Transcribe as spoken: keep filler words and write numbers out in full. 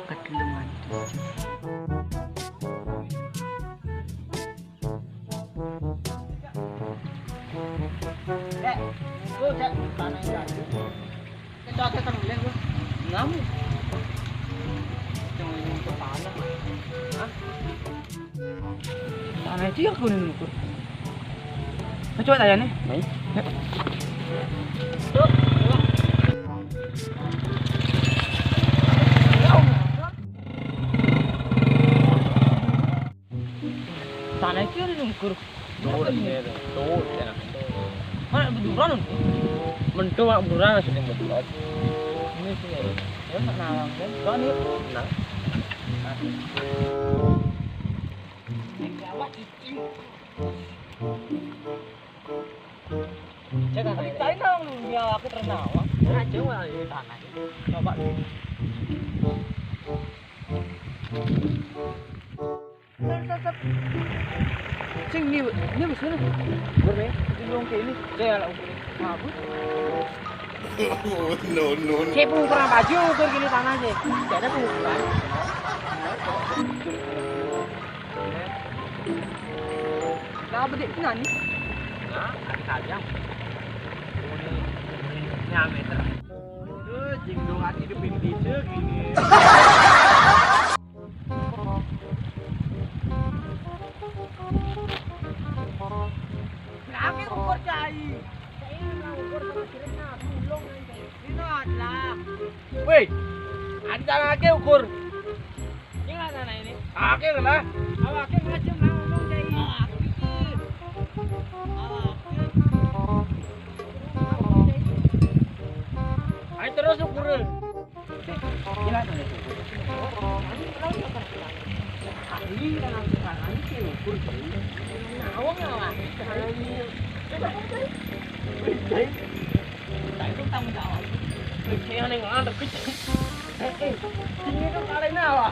Kedelungan. Dek, lu cek tanah yang tadi. Kita ada tenggelam, lu. Ngamu. Yang ini ke tanah. Hah? Tanah itu ya kuning itu. Nah, coba tanya nih. Nih. Yuk. Tanah itu ada nyungkur. Tuh, ini tuh. Tuh, enak. Mana beduran? Mentu mak beduran sudah beduran. Ini sih ya. Ya, nak nalang kan. Kau nih. Nah. Ini apa, cicing? Cek, tapi tadi nalang lu, ya, aku ternawa. Aja malah di tanah. Coba. Sing ni, ni besi ni. Gur ni. Di lorong ke ini. Saya lah. Mabuk. No, no, no. Saya pengukuran baju, ukur gini tanah je. Tidak ada pengukuran. Nah, bedik pun ni. Nah, ada tajam. Ini, ini meter. Aduh, jing dong, hati hidupin gitu gini. Berapa ukur cai? Saya mau ukur sama siripnya, tulung aja. Ini adalah. Weh, ada tanah ake ukur. Ini lah tanah ini. Ake lah. Awake macam lah ngomong cai. Awake. Ayo terus ukur. Gila tuh. Ini kan aku tangan sih ukur. Nawang ya, Mas. Coba, coba. Nah, itu tanggung jawab. Saya nih ngantuk kecil. Eh, eh, ini tuh kalian apa?